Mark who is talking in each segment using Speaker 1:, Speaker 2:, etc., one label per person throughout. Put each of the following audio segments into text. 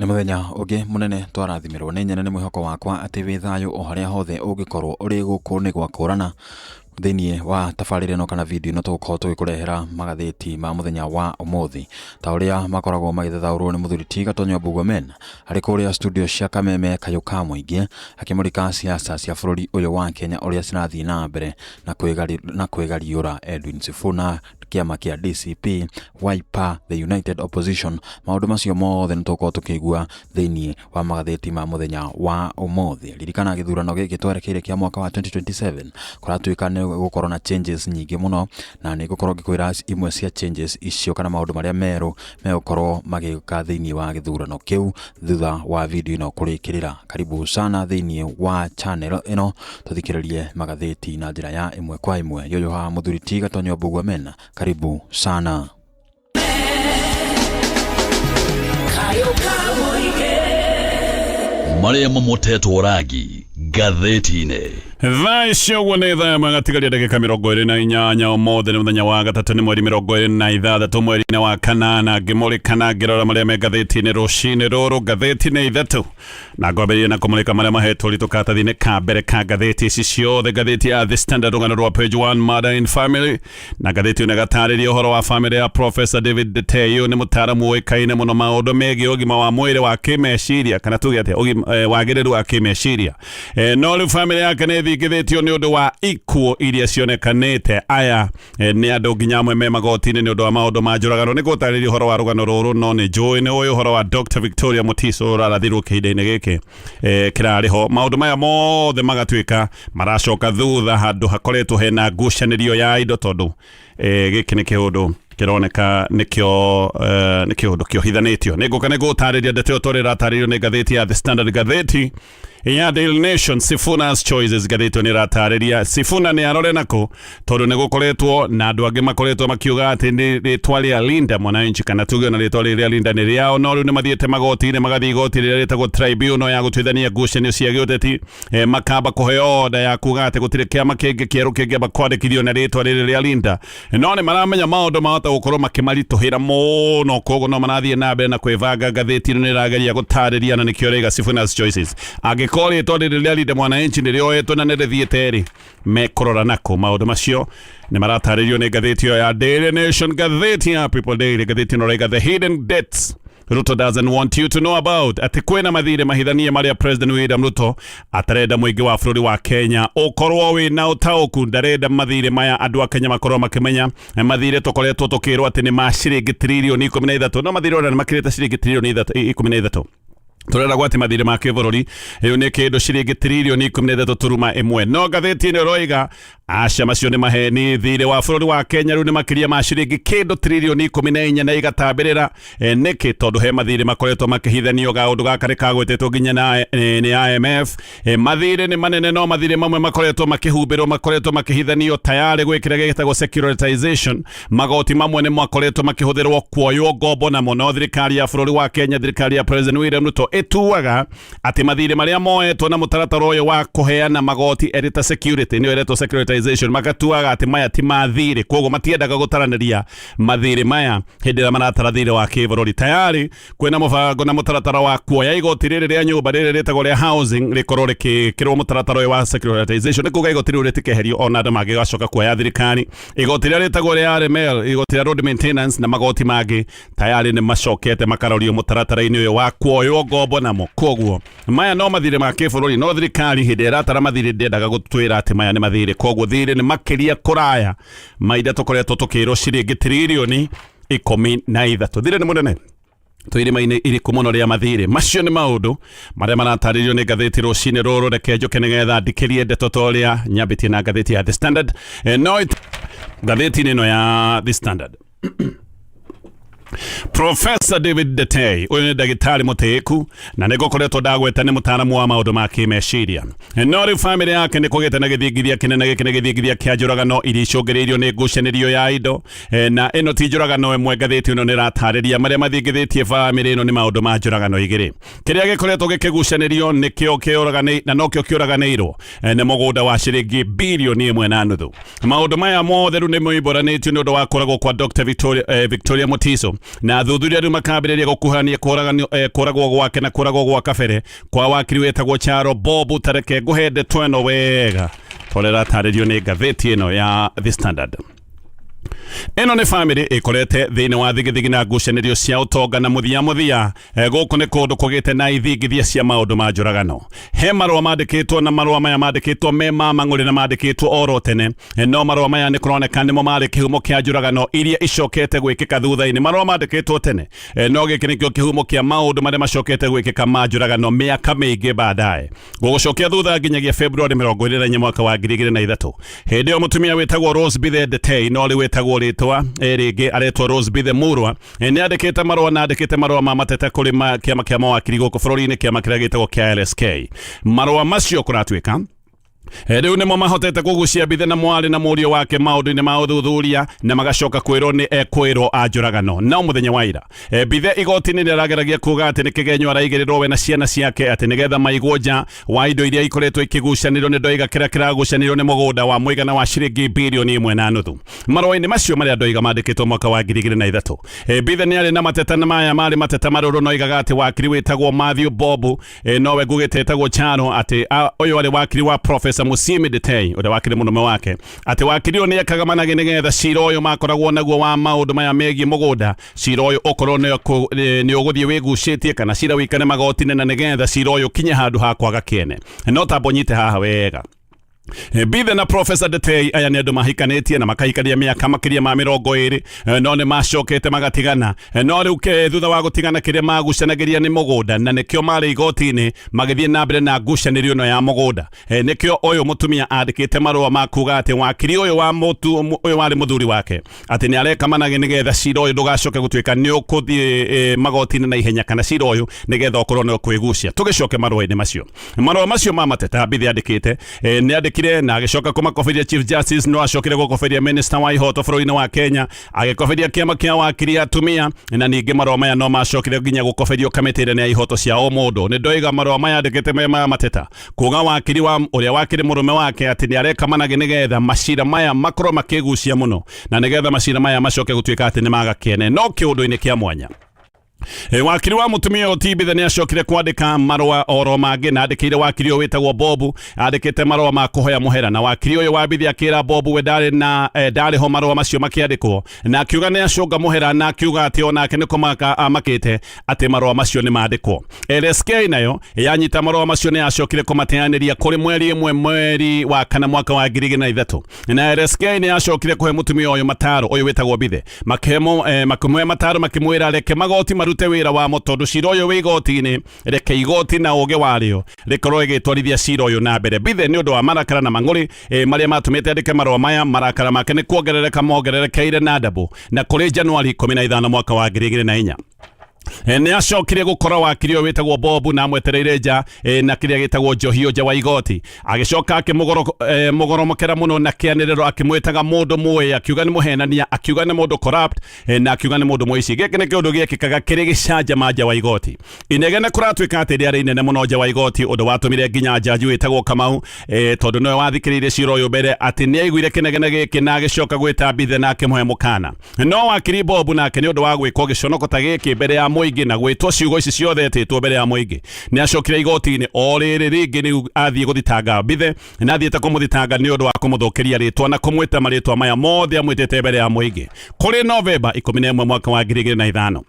Speaker 1: Nĩ mũthenya ũngĩ mũnene twarathimirwo nĩ nyene, nĩ mwĩhoko wakwa atĩ wĩ thayũ o harĩa hothe ũngĩkorwo ũrĩ. Gũkũ nĩ gwakũrana thĩinĩ wa tabarĩra ĩno kana video ĩno tũgũkorwo tũgĩkũrehera magathĩti ma mũthenya wa ũmũthĩ ta ũrĩa makoragwo magĩthathaũrwo nĩ mũthuri ti Gatonyo Mbugua-Men arĩ kũrĩa studio cia Kameme Kayũ ka Mũingĩ, akĩmũrĩka siasa cia bũrũri ũyũ wa Kenya ũrĩa cirathiĩ na mbere na kwĩgariũra Edwin Sifuna, kĩama kĩa DCP, Wiper, the United Opposition. Maũndũ macio mothe nĩ tũgũkorwo tũkĩigua thĩinĩ wa magathĩti ma mũthenya wa ũmũthĩ. Ririkana gĩthurano gĩkĩ twerekeire kĩa mwaka wa 2027 kũratuĩka nĩ gũkorwo na changes nyingĩ mũno, na nĩ ngũkorwo ngĩkwĩra imwe cia changes icio kana maũndũ marĩa merũ megũkorwo magĩũka thĩinĩ wa gĩthurano kĩu thutha wa video ĩno kũrĩkĩrĩra. Karibu sana thĩinĩ wa channel ĩno tũthikĩrĩrie magathĩti na njĩra ya ĩmwe kwa ĩmwe. Yoyo haha mũthuri ti Gatonyo Mbugua Mena, karibu sana.
Speaker 2: Marĩa mamotetwo rangi ngathĩti-inĩ.
Speaker 3: Thaa icio ũguo nĩ thaa ĩmwe gatigaria ndagĩka 28. Ũmũthĩ nĩ mũthenya wa gatatũ, nĩ mweri 26 mweri-inĩ wa kanana. Ngĩmũrĩka na ngĩrora marĩa me ngathĩti-inĩ rũcinĩ rũrũ, ngathĩti nĩ ithatũ, na ngwambĩrĩria na kũmũrĩka marĩa mahetwo ũritũ karatathi-inĩ ka mbere ka ngathĩti ici ciothe. Ngathĩti ya The Standard, rũgano rwa page 1, murder in family, na ngathĩti ĩno ĩgatarĩria ũhoro wa famĩlĩ ya Professor David Deteyo. Nĩ mũtaaramu ũĩkaine mũno maũndũ megiĩ ũgima wa mwĩrĩ wa kĩmeciria, kana tuge atĩa, wagĩrĩru wa kĩmeciria. No rĩu famĩlĩ yake nĩ ĩthingithĩtio nĩ ũndũ wa ikuũ iria cionekanĩte. Aya nĩ andũ nginya amwe me magoti-inĩ nĩ ũndũ wa maũndũ ma njũragano. Nĩ gũtarĩria ũhoro wa rũgano rũrũ, no nĩ njũĩ nĩ ũĩ ũhoro wa Dr. Victoria Mutiso ũrarathirwo kĩhinda-inĩ gĩkĩ kĩrarĩ ho. Maũndũ maya mothe magatuĩka maracoka thutha handũ hakoretwo hena ngucanĩrio ya indo, tondũ gĩkĩ nĩ kĩũndũ kĩroneka nĩkĩo nĩ kĩũndũ kĩohithanĩtio. Nĩ ngũka nĩ ngũtarĩria ndeto ĩyo tondũ ĩratarĩrio nĩ ngathĩti ya The Standard. Ngathĩti ya Daily Nation, Sifuna's Choices, ngathĩti ĩyo nĩ ĩratarĩria Sifuna nĩ arore nako, tondũ nĩ gũkoretwo na andũ angĩ makoretwo makiuga atĩ nĩ rĩtwa rĩa Linda Mwananchi, kana tuge ona rĩtwa rĩrĩ rĩa Linda nĩ rĩao. No rĩu nĩ mathiĩte magoti-inĩ, magathiĩ igoti rĩrĩa rĩtagwo tribunal ya gũtuithania ngucanio cia gĩũteti, makamba kũheo order ya kuga atĩ gũtirĩ kĩama kĩngĩ kĩerũ kĩngĩamba kwandĩkithio na rĩtwa rĩrĩ rĩa Linda. No nĩ maramenya maũndũ mahota gũkorwo makĩmaritũhĩra mũno, koguo no marathiĩ na mbere na kwĩbanga. Ngathĩti ĩno nĩ ĩrageria gũtarĩria, na nĩkĩo rĩga Sifuna's Choices, angĩkorwo rĩtwa rĩrĩ rĩa Linda Mwananchi nĩ rĩoetwo na nĩ rĩthiĩte rĩ, mekũrora nako. Maũndũ macio nĩ maratarĩrio nĩ ngathĩti ĩyo ya Daily Nation. Ngathĩti ya People Daily, ngathĩti ĩno raiga the hidden debts Ruto doesn't want you to know about, atĩ kwĩna mathirĩ mahithanie marĩa President William Ruto atarenda mũingĩ wa bũrũri wa Kenya ũkorwo wĩ na ũtaũku. Ndarenda mathirĩ maya andũ a Kenya makorwo makĩmenya. Mathirĩ tũkoretwo tũkĩrwo atĩ nĩ ma ciringi tririoni 13, no mathirĩ ona nĩ makĩrĩte ciringi tririoni 13. Tũreragwo atĩ mathirĩ ma kĩbũrũri rĩu nĩ kĩndũ ciringi tririoni 13.1, no ngathĩti ĩno ĩroiga aca, macio nĩ maheni. Thirĩ wa bũrũri wa Kenya rĩu nĩ makĩria ma ciringi kĩndũ tririoni 14 na igatambĩrĩra. Nĩkĩ? Tondũ he mathirĩ makoretwo makĩhithanio. Gaũndũ gaka nĩ kagwetetwo nginya nĩ IMF. Mathirĩ nĩ manene, no mathirĩ mamwe makoretwo makĩhumbĩrwo, makoretwo makĩhithanio tayarĩ gwĩkĩra gĩtagwo securitization. Magoti mamwe nĩ makoretwo makĩhũthĩrwo kuoywo ngombo namo, no thirikari ya bũrũri wa Kenya, thirikari ya President William Ruto, ĩtuaga atĩ mathirĩ marĩa moetwo na mũtaratara ũyũ wa kũheana magoti ĩrĩ ta security, nĩyo ĩretwo securitization, magatuaga atĩ maya ti mathirĩ, koguo matiendaga gũtaranĩria mathirĩ maya hĩndĩ ĩrĩa maratara thirĩ wa kĩbũrũri. Tayari kwĩna mũbango na mũtaratara wa kuoya igoti rĩrĩ rĩa nyũmba, rĩrĩ rĩtagwo rĩa housing, rĩkorwo rĩkĩkĩrwo mũtaratara ũyũ wa securitization. Nĩ kuga igoti rĩu rĩtikeherio ona andũ mangĩgacoka kuoya thirikari. Igoti rĩrĩa rĩtagwo rĩa RML, igoti rĩa road maintenance, na magoti mangĩ tayari nĩ macokete makarorio mũtaratara-inĩ ũyũ wa kuoywo ngombo namo. Koguo maya no mathirĩ ma kĩbũrũri, no thirikari hĩndĩ ĩrĩa ĩratara mathirĩ ndĩendaga gũtwĩra atĩ maya nĩ mathirĩ. Koguo thirĩ nĩ makĩria kũraya maida tũkoretwo tũkĩrwo ciringi tririoni 13. Thirĩ nĩ mũnene, twĩrĩma-inĩ irĩkũ mũno rĩa mathirĩ macio? Nĩ maũndũ marĩa maratarĩrio nĩ ngathĩti rũcinĩ rũrũ. Reke njũke nĩgetha ndikĩrie ndeto ta ũrĩa nyambĩtie na ngathĩti ya The Standard. No ngathĩti-inĩ ĩno ya The Standard, Professor David Detei, ũyũ nĩ ndagĩtarĩ mũtĩĩku na nĩ ngũkoretwo ndagweta nĩ mũtaaramu wa maũndũ ma kĩmeciria. No rĩu famĩlĩ yake nĩ kũgĩte na gĩthingithia kĩnene. Gĩkĩ nĩ gĩthingithia kĩa njũragano iria icũngĩrĩirio nĩ ngucanĩrio ya indo. Na ĩno ti njũragano ĩmwe. Ngathĩti ĩno nĩ ĩratarĩria marĩa mathingithĩtie famĩlĩ ĩno nĩ maũndũ ma njũragano igĩrĩ. Kĩrĩa gĩkoretwo gĩkĩgucanĩrio nĩkĩo kĩũragani na nokĩo kĩũraganĩirwo nĩ mũgũnda wa ciringi bilioni 1.5. Maũndũ maya mothe rĩu nĩ moimbũranĩtio nĩ ũndũ wa kũragwo kwa Dr. Victoria Mutiso. Na athuthuria rĩu makambĩrĩria gũkuhania kũragwo gwake na kũragwo gwa kabere kwa wakiri wĩtagwo Charo Bob. Tareke ngũhe ndeto ĩno wega tondũ ĩratarĩrio nĩ ngathĩti ĩno ya The Standard. Ĩno nĩ bamĩrĩ ĩkorete thĩinĩ wa thigithigi na ngucanĩrio cia ũtonga, na mũthia mũthia gũkũ nĩ kũndũ kũgĩte na ithingithia cia maũndũ ma njũragano. He marũa mandĩkĩtwo, na marũa maya mandĩkĩtwo me ma mang'ũrĩ na mandĩkĩtwo oro tene, no marũa maya nĩ kũroneka nĩmo marĩ kĩhumo kĩa njũragano iria icokete gwĩkĩka thutha-inĩ. Marũa mandĩkĩtwo tene, no gĩkĩ nĩkĩo kĩhumo kĩa maũndũ marĩa macokete gwĩkĩka ma njũragano mĩaka mĩingĩ baadaye. Gũgũcokia thutha nginyagia February 24 mwaka wa 2003. Hĩndĩ ĩyo mũtumia wĩtagwo Rose Bithe Ndetei, no rĩu wĩtagwo rĩtwa rĩngĩ aretwo Rose Bithe Murwa, nĩ andĩkĩte marũa, na andĩkĩte marũa ma mateta kũrĩ kĩama kĩa mawakiri gũkũ bũrũri-inĩ, kĩama kĩrĩa gĩtagwo kĩa LSK. Marũa macio kũratuĩka rĩu nĩmo mahotete kũgucia Mbithe na mwarĩ na mũriũ wake maũndũ-inĩ ma ũthuthuria, na magacoka kwĩrwo nĩ ekwĩrwo a njũragano. No mũthenya wa ira, Mbithe igoti-inĩ nĩ arageragia kuga atĩ nĩ kĩgenyo araigĩrĩrwo we na ciana ciake, atĩ nĩgetha maigwo nja wa indo iria ikoretwo ikĩgucanĩrio. Nĩ ndoiga kĩrĩa kĩragucanĩrio nĩ mũgũnda wa mũigana wa ciringi 1.5 bilioni. Marũa-inĩ macio marĩa ndoiga mandĩkĩtwo mwaka wa 2003, Mbithe nĩ arĩ na mateta, na maya marĩ mateta marũrũ. No igaga atĩ wakiri wĩtagwo Matthew Bobu, nowe ngugĩte etagwo Charo, atĩ ũyũ arĩ wakiri wa Professor Musyimi Ndetei ũrĩa wakiri mũnũme wake, atĩ wakiri ũyũ nĩ ekaga managĩ nĩgetha cira ũyũ makoragwo naguo wa maũndũ maya megiĩ mũgũnda, cira ũyũ ũkorwo nĩ ũgũthiĩ wĩgucĩtie kana cira wĩikare magoti-inĩ, na nĩgetha cira ũyũ ũkinye handũ ha kwaga kĩene. No tambo nyite haha wega. Mbithe na Professor Ndetei aya nĩ andũ mahikanĩtie na makahikania mĩaka makĩria ma 20, no nĩ macokete magatigana. No rĩu thutha wa gũtigana, kĩrĩa magucanagĩria nĩ mũgũnda, na nĩkĩo marĩ igoti-inĩ magĩthiĩ na mbere na ngucanĩrio ĩno ya mũgũnda. Nĩkĩo ũyũ mũtumia andĩkĩte marũa ma kuga atĩ wakiri ũyũ wa mũtu ũyũ warĩ mũthuri wake atĩ nĩ areka manage nĩgetha cira ũyũ ndũgacoke gũtuĩka nĩ ũkũthiĩ magoti-inĩ na ihenya, kana cira ũyũ nĩgetha ũkorwo nĩ ũkwĩgucia. Tũgĩcoke marũa-inĩ macio, marũa macio ma mateta Mbithe andĩkĩte, nĩ andĩkire na agĩcoka kũmakoberia Chief Justice, no acokire gũkoberia Minister wa ihoto bũrũri-inĩ wa Kenya, agĩkoberia kĩama kĩa wakiri atumia, na ningĩ marũa maya no macokire nginya gũkoberio kamĩtĩ ĩrĩa ya ihoto cia o mũndũ. Nĩ ndoiga marũa maya andĩkĩte me ma mateta kuga wakiri wa ũrĩa wakiri mũrũme wake atĩ nĩ areka manage nĩgetha macira maya makorwo makĩgucia mũno, na nĩgetha macira maya macoke gũtuĩka atĩ nĩ maga kĩene. No kĩũndũ-inĩ kĩa mwanya, wakiri wa mutumia ũyũ ti Mbithe nĩ acokire kwandĩka marũa oro mangĩ, na andĩkĩire wakiri ũyũ wĩtagwo Bobu, andĩkĩte marũa ma kũhoya mũhera. Na wakiri ũyũ wa Mbithe akĩra Bobu we ndarĩ na ndarĩ ho marũa macio makĩandĩkwo, na akiuga nĩ acũnga mũhera, na akiuga atĩ onake nĩ kũmaka amakĩte atĩ marũa macio nĩ mandĩkwo. LSK nayo yanyita marũa macio nĩ yacokire kũmateanĩria kũrĩ mweri 1 mweri wa kana mwaka wa 2003. Na LSK nĩ yacokire kũhe mũtumia ũyũ mataro, ũyũ wĩtagwo Mbithe, makĩmũhe mataro, makĩmwĩra reke magoti marute wĩra wamo, tondũ cira ũyũ wĩ igoti-inĩ, reke igoti na ũgĩ warĩo rĩkorwo rĩgĩtwarithia cira ũyũ na mbere. Mbithe nĩ ũndũ wa marakara na mang'ũrĩ marĩa matũmĩte andĩke marũa maya, marakara make nĩ kuongerereka mongererekeire na ndabũ. Na kũrĩ Januari 15 mwaka wa 2004, nĩ acokire gũkora wakiri ũyũ wĩtagwo Bobu na amwetereire nja na kĩrĩa gĩtagwo njohio nja wa igoti. Agĩcoka akĩmũgoromokera mũno na kĩanĩrĩro, akĩmwĩtaga mũndũ mũĩ, akiuga nĩ mũhenania, akiuga nĩ mũndũ corrupt, na akiuga nĩ mũndũ mũici. Gĩkĩ nĩ kĩũndũ gĩekĩkaga kĩrĩ gĩcanjama nja wa igoti. Inegene kũratuĩka atĩ rĩarĩ inene mũno nja wa igoti, ũndũ watũmire nginya jaji wĩtagwo Kamau, tondũ nĩwe wathikĩrĩirie cira ũyũ mbere, atĩ nĩ aiguire kĩnegene gĩkĩ na agĩcoka gwĩta Mbithe na akĩmũhe mũkana. No wakiri Bobu nake, nĩ ũndũ wa gwĩkwo gĩconoko ta gĩkĩ mbere ya mũingĩ na gwĩtwo ciugo ici ciothe etĩtwo mbere ya mũingĩ, nĩ acokire igoti-inĩ o rĩrĩ rĩngĩ. Rĩu athiĩ gũthitanga Mbithe, na athiĩte kũmũthitanga nĩ ũndũ wa kũmũthũkĩria rĩtwa na kũmwĩta marĩtwa maya mothe amwĩtĩte mbere ya mũingĩ. Kũrĩ Novemba 11 mwaka wa 2005,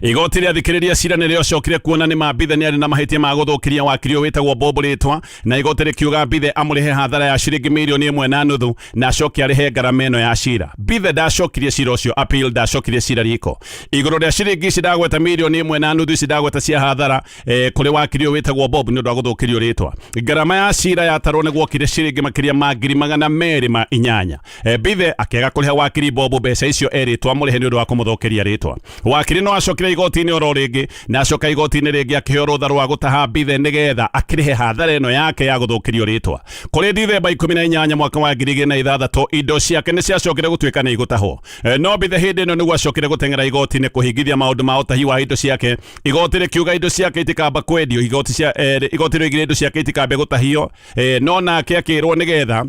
Speaker 3: igoti rĩathikĩrĩria cira nĩ rĩocokire kuona nĩ ma Mbithe nĩ arĩ na mahĩtia ma gũthũkĩria wakiri ũyũ wĩtagwo Bob rĩtwa, na igoti rĩkiuga Mbithe amũrĩhe hathara ya ciringi 1.5 mirioni na acoke arĩhe ngarama ĩno ya cira. Mbithe ndacokirie cira ũcio appeal, ndacokirie cira riko igũrũ rĩa ciringi ici ndagweta, 1.5 mirioni ici ndagweta cia hathara kũrĩ wakiri ũyũ wĩtagwo Bob nĩ ũndũ wa gũthũkĩrio rĩtwa. Ngarama ya cira yatarwo nĩ gwokire ciringi makĩria ma 208,000. Mbithe akĩaga kũrĩha wakiri Bob mbeca icio erĩtwo amũrĩhe nĩ ũndũ wa kũmũthũkĩria rĩtwa. Wakiri no acokire igoti-inĩ oro rĩngĩ, na acoka igoti-inĩ rĩngĩ akĩheo rũtha rwa gũtaha Mbithe nĩgetha akĩrĩhe hathara ĩno yake ya gũthũkĩrio rĩtwa. Kũrĩ Dithemba 18 mwaka wa 2006, indo ciake nĩ ciacokire gũtuĩka nĩ igũtahwo. No Mbithe hĩndĩ ĩno nĩguo acokire gũteng'era igoti-inĩ kũhingithia maũndũ ma ũtahi wa indo ciake. Igoti rĩkiuga indo ciake itikamba kwendio. Igoti rĩoigire indo ciake itikambe gũtahio, no nake akĩrwo nĩgetha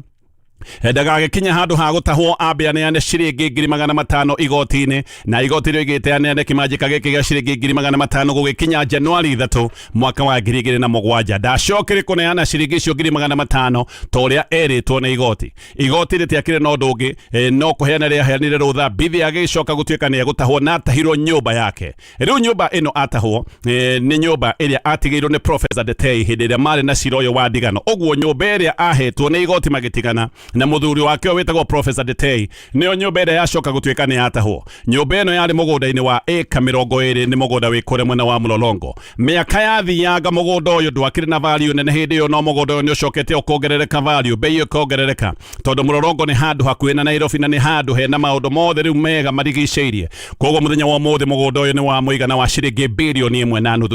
Speaker 3: Ndagagĩkinya handũ ha gũtahwo ambe aneane ciringi 500,000 igoti-inĩ, na igoti rĩoigĩte aneane kĩmanjĩka gĩkĩ gĩa ciringi 500,000 gũgĩkinya Januari 3 mwaka wa 2007. Ndacokire kũneana ciringi icio 500,000 ta ũrĩa erĩtwo nĩ igoti. Igoti rĩtiakĩrĩ na ũndũ ũngĩ, no kũheana rĩaheanire rũtha. Mbithi agĩcoka gũtuĩka nĩ egũtahwo na atahirwo nyũmba yake. Rĩu nyũmba ĩno atahwo, nĩ nyũmba ĩrĩa atigĩirwo nĩ Professor Ndetei hĩndĩ ĩrĩa marĩ na cira ũyũ wa ndigano. Ũguo nyũmba ĩrĩa ahetwo nĩ igoti magĩtigana na mũthuri wake ũyũ wĩtagwo Professor Ndetei nĩyo nyũmba ĩrĩa yacoka gũtuĩka nĩ yatahwo. Nyũmba ĩno yarĩ mũgũnda-inĩ wa ĩka 20, nĩ mũgũnda wĩ kũrĩa mwena wa Mlolongo. Mĩaka yathianga mũgũnda ũyũ ndwakĩrĩ na value nene hĩndĩ ĩyo, no mũgũnda ũyũ nĩ ũcokete ũkongerereka value, bei ĩkongerereka, tondũ Mlolongo nĩ handũ hakuhĩ na Nairobi na nĩ handũ hena maũndũ mothe rĩu mega marigicĩirie. Koguo mũthenya wa ũmũthĩ mũgũnda ũyũ nĩ wa mũigana wa ciringi 1.5 bilioni.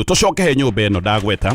Speaker 3: Tũcoke he nyũmba ĩno ndagweta.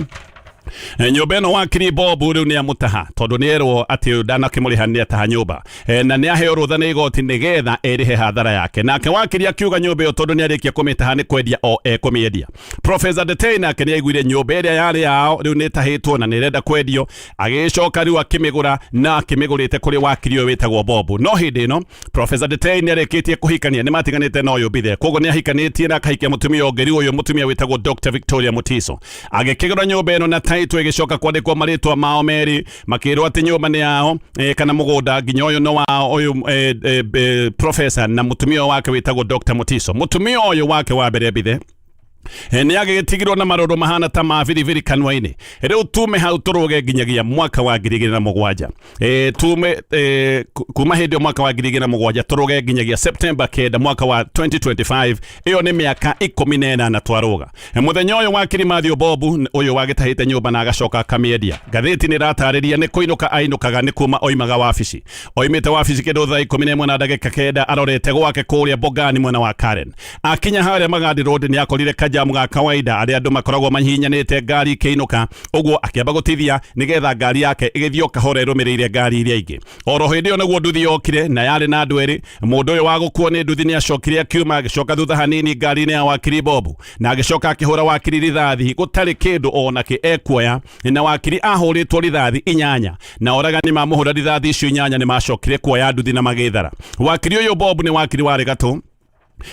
Speaker 3: Nyũmba ĩno wakiri Bobu rĩu nĩ amũtaha, tondũ nĩ erwo atĩ ũyũ ndanakĩmũrĩha nĩ ataha nyũmba, na nĩ aheo rũtha nĩ igoti nĩgetha erĩhe hathara yake. Nake wakiri akiuga nyũmba ĩyo tondũ nĩ arĩkia kũmĩtaha nĩ kwendia o ekũmĩendia. Professor Ndetei nake nĩ aiguire nyũmba ĩrĩa yarĩ yao rĩu nĩ ĩtahĩtwo na nĩ ĩrenda kwendio, agĩcoka rĩu akĩmĩgũra, na akĩmĩgũrĩte kũrĩ wakiri ũyũ wĩtagwo Bobu. No hĩndĩ ĩno Professor Ndetei nĩ arĩkĩtie kũhikania, nĩ matiganĩte na ũyũ Mbithe, koguo nĩ ahikanĩtie na akahikia mũtumia ũngĩ, rĩu ũyũ mũtumia wĩtagwo Dr. Victoria Mutiso. Agĩkĩgũra nyũmba ĩno na title ĩgĩcoka kwandĩkwo marĩtwa mao merĩ, makĩrwo atĩ nyũmba nĩ yao, kana mũgũnda nginya ũyũ nĩ wao ũyũ, professor na mũtumia wake wĩtagwo Dr. Mutiso. Mũtumia ũyũ wake wa mbere Mbithe nĩ agĩtigirwo na marũrũ mahana ta ma biribiri kanua-inĩ. Rĩu tume hau tũrũge nginyagia mwaka wa 2007. Tume kuma hĩndĩ ĩyo mwaka wa 2007 tũrũge nginyagia September 9 mwaka wa 2025, ĩyo nĩ mĩaka 18 twarũga. Mũthenya ũyũ wakiri Mathew Bobu ũyũ wagĩtahĩte nyũmba na agacoka akamĩendia, ngathĩti nĩ ĩratarĩria nĩ kũinũka ainũkaga, nĩ kuma oimaga wabici. Oimĩte wabici kĩndũ thaa 11:09 arorete gwake kũrĩa Bogani mwena wa Karen. Akinya harĩa Magadi Road nĩ akorire kajamu ga kawaida arĩa andũ makoragwo mahihinyanĩte ngari ikĩinũka, ũguo akĩamba gũtithia nĩgetha ngari yake ĩgĩthiĩ o kahora ĩrũmĩrĩire ngari iria ingĩ. Oro hĩndĩ ĩyo nĩguo nduthi yokire na yarĩ na andũ erĩ. Mũndũ ũyũ wa gũkuo nĩ nduthi nĩ acokire akiuma, agĩcoka thutha hanini ngari-inĩ ya wakiri Bobu, na agĩcoka akĩhũra wakiri rithathi gũtarĩ kĩndũ ona kĩ ekuoya, na wakiri ahũrĩtwo rithathi 8, na oragani mamũhũra rithathi icio 8 nĩ macokire kuoya nduthi na magĩthara. Wakiri ũyũ Bobu nĩ wakiri warĩ gatũ.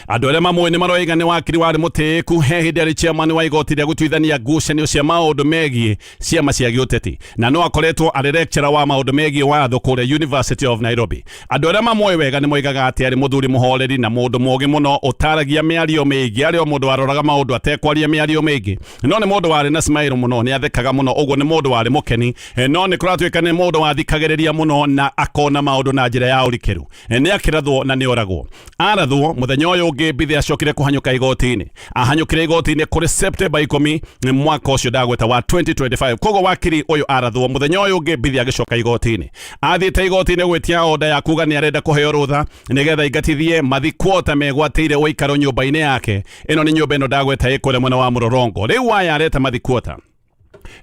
Speaker 3: Andũ arĩa mamũĩ nĩ maroiga nĩ wakiri warĩ mũtĩĩku, he hĩndĩ arĩ chairman wa igoti rĩa gũtuithania ngucanio cia maũndũ megiĩ ciama cia gĩũteti, na no akoretwo arĩ lecturer wa maũndũ megiĩ watho kũrĩa University of Nairobi. Andũ arĩa mamũĩ wega nĩ moigaga atĩ arĩ mũthuri mũhoreri na mũndũ mũũgĩ mũno ũtaragia mĩario mĩingĩ, arĩ o mũndũ waroraga maũndũ atekwaria mĩario mĩingĩ, no nĩ mũndũ warĩ na smile mũno, nĩ athekaga mũno, ũguo nĩ mũndũ warĩ mũkeni, no nĩ kũratuĩka nĩ mũndũ wathikagĩrĩria mũno na akona maũndũ na njĩra ya ũrikĩru. Nĩ akĩrathwo na nĩ oragwo. Arathwo mũthenya ũyũ ũngĩ Mbithe acokire kũhanyũka igoti-inĩ. Ahanyũkire igoti-inĩ kũrĩ September 10 mwaka ũcio ndagweta wa 2025. Koguo wakiri ũyũ arathwo mũthenya ũyũ ũngĩ Mbithe agĩcoka igoti-inĩ. Athiĩte igoti-inĩ gwĩtia oda ya kuga nĩ arenda kũheo rũtha nĩgetha aingatithie mathi kwota megwatĩire ũikaro nyũmba-inĩ yake. Ĩno nĩ nyũmba ĩno ndagweta ĩ kũrĩa mwena wa Mlolongo. Rĩu aya areta mathi kwota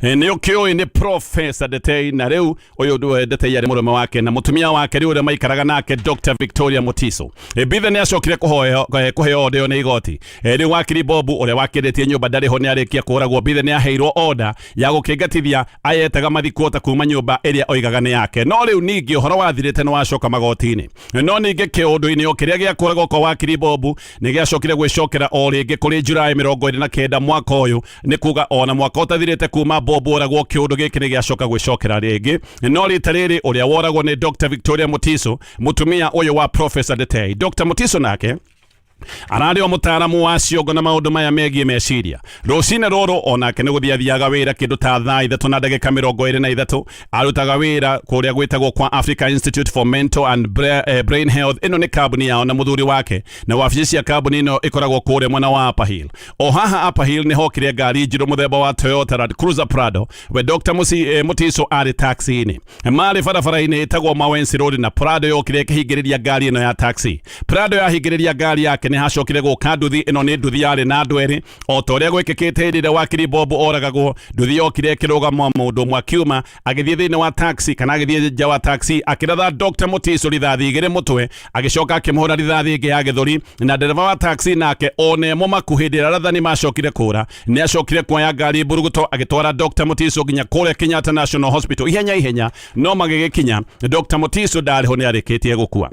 Speaker 3: nĩ ũkĩũĩ nĩ Professor Ndetei, na rĩu ũyũ Ndetei arĩ mũrũme wake na mũtumia wake rĩu ũrĩa maikaraga nake Dr. Victoria Mutiso. Mbithe nĩ acokire kũheo order ĩyo nĩ igoti. Rĩu wakiri Bobu ũrĩa wakĩrĩtie nyũmba ndarĩ ho, nĩ arĩkia kũragwo. Mbithe nĩ aheirwo order ya gũkĩngatithia ayetaga mathikuota kuma nyũmba ĩrĩa oigaga nĩ yake. No rĩu ningĩ ũhoro wathirĩte nĩ wacoka magoti-inĩ. No ningĩ kĩũndũ-inĩ o kĩrĩa gĩakũragwo kwa wakiri Bobu nĩ gĩacokire gwĩcokera o rĩngĩ kũrĩ Julai 29 mwaka ũyũ, nĩ kuga ona mwaka ũtathirĩte kuma Bobu oragwo, kĩũndũ gĩkĩ nĩ gĩacoka gwĩcokera rĩngĩ. No rita rĩrĩ ũrĩa woragwo nĩ Dr. Victoria Mutiso, mũtumia ũyũ wa Professor Ndetei. Dr. Mutiso nake ararĩ o mũtaaramu wa ciongo na maũndũ maya megiĩ meciria. Rũcinĩ rũrũ onake nĩ gũthiĩ athiaga wĩra kĩndũ ta thaa 3:23. Arutaga wĩra kũrĩa gwĩtagwo kwa Africa Institute for Mental and Brain Health. Ĩno nĩ kambuni yao na mũthuri wake, na wabici cia kambuni ĩno ĩkoragwo kũrĩa mwena wa Upper Hill. O haha Upper Hill nĩ hokire ngari njirũ mũthemba wa Toyota Land Cruiser Prado. We Dr. Mutiso arĩ taxi-inĩ, marĩ barabara-inĩ ĩtagwo Mawenzi Road, na Prado yokire ĩkĩhingĩrĩria ngari ĩno ya taxi. Prado yahingĩrĩria ngari yake. Nĩ hacokire gũka nduthi ĩno, nĩ nduthi yarĩ na andũ erĩ o ta ũrĩa gwĩkĩkĩte hĩndĩ ĩrĩa wakiri Bob oragagwo. Nduthi yokire ĩkĩrũgama, mũndũ ũmwe akiuma agĩthiĩ thĩinĩ wa taxi kana agĩthiĩ nja wa taxi, akĩratha Dr. Mutiso rithathi igĩrĩ mũtwe, agĩcoka akĩmũhũra rithathi ĩngĩ ya gĩthũri. Na ndereba wa taxi nake ona emo maku hĩndĩ ĩrĩa arathani macokire kũra, nĩ acokire kuoya ngari mburuguto agĩtwara Dr. Mutiso nginya kũrĩa Kenyatta National Hospital ihenya ihenya, no magĩgĩkinya Dr. Mutiso ndarĩ ho, nĩ arĩkĩtie gũkua.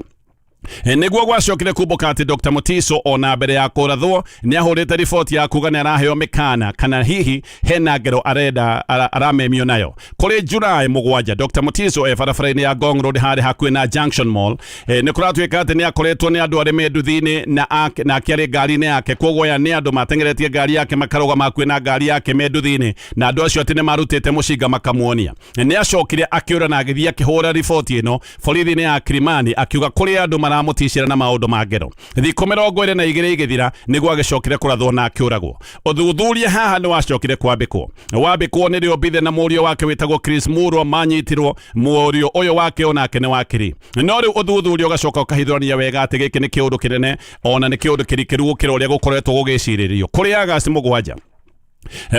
Speaker 3: Nĩguo gwacokire kumbũka atĩ Dr. Mutiso ona mbere ya kũrathwo nĩ ahũrĩte riboti ya kuga nĩ araheo mĩkana kana hihi hena ngero arenda aramemio nayo. Kũrĩ July 7, Dr. Mutiso e barabara-inĩ ya Ngong Road harĩ hakuhĩ na Junction Mall, nĩ kũratuĩka atĩ nĩ akoretwo nĩ andũ arĩa me nduthi-inĩ na nake arĩ ngari-inĩ yake. Koguo aya nĩ andũ mateng'eretie ngari yake makarũgama hakuhĩ na ngari yake me nduthi-inĩ, na andũ acio atĩ nĩ marutĩte mũcinga makamuonia. Nĩ acokire akĩũra na agĩthiĩ akĩhũra riboti ĩno borithi-inĩ ya Kilimani, akiuga kũrĩ andũ maramũticĩra na maũndũ ma ngero. Thikũ 22 igĩthira nĩguo agĩcokire kũrathwo na akĩũragwo. Ũthuthuria haha nĩ wacokire kwambĩkwo wambĩkwo nĩrĩo Mbithe na mũriũ wake wĩtagwo Chris Murwa manyitirwo. Mũriũ ũyũ wake onake nĩ wakiri, no rĩu ũthuthuria ũgacoka ũkahithũrania wega atĩ gĩkĩ nĩ kĩũndũ kĩnene ona nĩ kĩũndũ kĩrikĩru gũkĩra ũrĩa gũkoretwo gũgĩcirĩrio. Kũrĩ Agasti 7,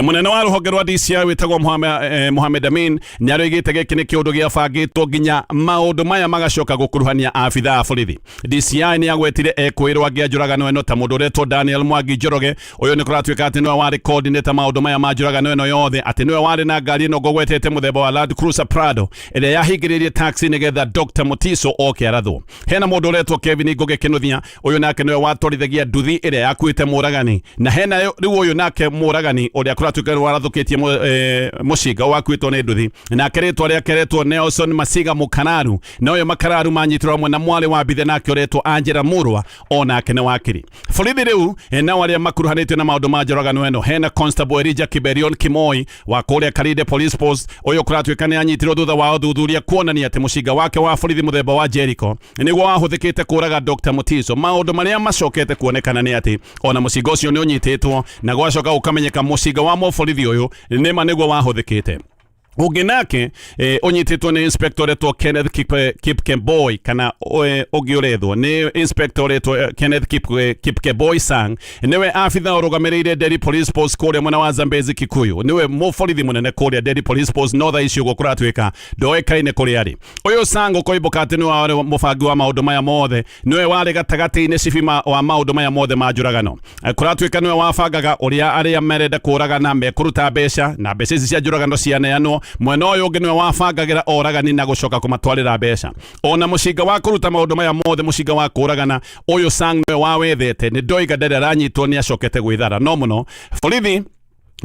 Speaker 3: Mũnene wa rũhonge rwa DCI wĩtagwo Mohamed Amin nĩ aroigĩte gĩkĩ nĩ kĩũndũ gĩabangĩtwo nginya maũndũ maya magacoka gũkuruhania abithaa a borithi. DCI nĩ agwetire ekwĩrwo angĩ a njũragano ĩno ta mũndũ ũretwo Daniel Mwangi Njoroge. Ũyũ nĩ kũratuĩka atĩ nĩwe warĩ coordinator maũndũ maya ma njũragano ĩno yothe, atĩ nĩwe warĩ na ngari ĩno ngũgwetete mũthemba wa Land Cruiser Prado ĩrĩa yahingĩrĩirie taxi nĩgetha Dr. Mutiso oke arathwo. Hena mũndũ ũretwo Kevin Ngũgĩ Kĩnuthia, ũyũ nake nĩwe watwarithagia nduthi ĩrĩa yakuĩte mũragani. Na hena rĩu ũyũ nake mũragani ũrĩa kũratuĩka nĩ warathũkĩtie mũcinga wakuĩtwo nĩ nduthi, nake rĩtwa rĩake retwo Nelson Masiga Mũkararu. Na ũyũ Makararu manyitirwo hamwe na mwarĩ wa Mbithe nake ũretwo Angela Murwa, onake nĩ wakiri. Borithi rĩu nao arĩa makuruhanĩtio na maũndũ ma njũragano ĩno, hena Constable Elijah Kiberion Kimoi wa kũrĩa Karinde Police Post. Ũyũ kũratuĩka nĩ anyitirwo thutha wa ũthuthuria kuonania atĩ mũcinga wake wa borithi mũthemba wa Jericho nĩguo wahũthĩkĩte kũraga Dr. Mutiso. Maũndũ marĩa macokete kuonekana nĩ atĩ ona mũcinga ũcio nĩ ũnyitĩtwo, na gwacoka gũkamenyeka mũcinga wa mũborithi ũyũ nĩma nĩguo wahũthĩkĩte. Ũngĩ nake ũnyitĩtwo nĩ inspector ũretwo Kenneth Kipkemboi, kana ũngĩ ũrethwo nĩ inspector ũretwo Kenneth Kipkemboi Sang, nĩwe abitha ũrũgamĩrĩire Nderi Police Post kũrĩa mwena wa Zambezi Kikuyu. Nĩwe mũborithi mũnene kũrĩa Nderi Police Post, no thaa ici ũguo kũratuĩka ndoĩkaine kũrĩa arĩ. Ũyũ Sang ũkoimbũka atĩ nĩwe warĩ mũbangi wa maũndũ maya mothe, nĩwe warĩ gatagatĩ-inĩ cibi wa maũndũ maya mothe ma njũragano. Kũratuĩka nĩwe wabangaga ũrĩa arĩa merenda kũragana mekũruta mbeca, na mbeca ici cia njũragano cianeanwo mwena ũyũ ũngĩ. Nĩwe wabangagĩra oragani na gũcoka kũmatwarĩra mbeca. Ona mũcinga wa kũruta maũndũ maya mothe, mũcinga wa kũragana, ũyũ Sang nĩwe wawethete. Nĩ ndoiga ndarĩ aranyitwo, nĩ acokete gwĩthara, no mũno borithi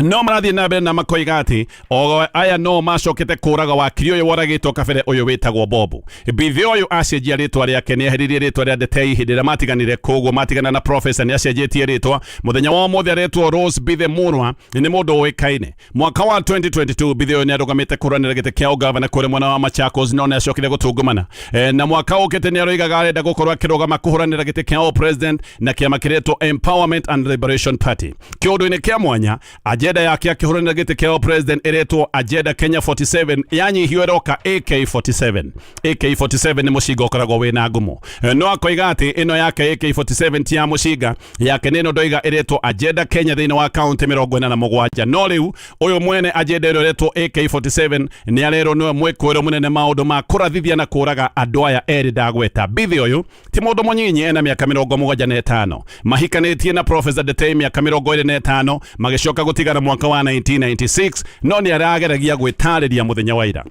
Speaker 3: no marathiĩ na mbere na makoiga atĩ o aya no macokete kũraga wakiri ũyũ woragĩtwo kabere, ũyũ wĩtagwo Bobu. Mbithe ũyũ acenjia rĩtwa rĩake, nĩ eheririe rĩtwa rĩa Ndetei hĩndĩ ĩrĩa matiganire. Koguo matigana na professor nĩ acenjetie rĩtwa. Mũthenya wa ũmũthĩ aretwo Rose Mbithe Murwa, nĩ mũndũ ũĩkaine. Mwaka wa 2022 Mbithe ũyũ nĩ arũgamĩte kũhũranĩra gĩtĩ kĩa ũgavana kũrĩa mwena wa Machakos, no nĩ acokire gũtungumana. Na mwaka ũkĩte nĩ aroigaga arenda gũkorwo akĩrũgama kũhũranĩra gĩtĩ kĩa president na kĩama kĩretwo Empowerment and Liberation Party. Kĩũndũ-inĩ kĩa mwanya, agenda yake akĩhũranĩra gĩtĩ kĩa president ĩretwo Agenda Kenya 47, yanyihio ĩroka AK47. AK47 nĩ mũcinga ũkoragwo wĩna ngumo. No akoiga atĩ ĩno yake AK47 ti ya mũcinga, yake nĩ ĩno ndoiga ĩretwo Agenda Kenya thĩinĩ wa kaunti 47. No rĩu ũyũ mwene agenda ĩno ĩretwo AK47 nĩ arerwo nĩwe mwĩkũĩro mũnene maũndũ ma kũrathithia na kũraga andũ aya erĩ ndagweta. Mbithe ũyũ ti mũndũ mũnyinyi, ena mĩaka 75, mahikanĩtie na Professor Ndetei mĩaka 25, magĩcoka gũtigana mwaka wa 1996, no nĩ arageragia gwĩtarĩria mũthenya wa ira.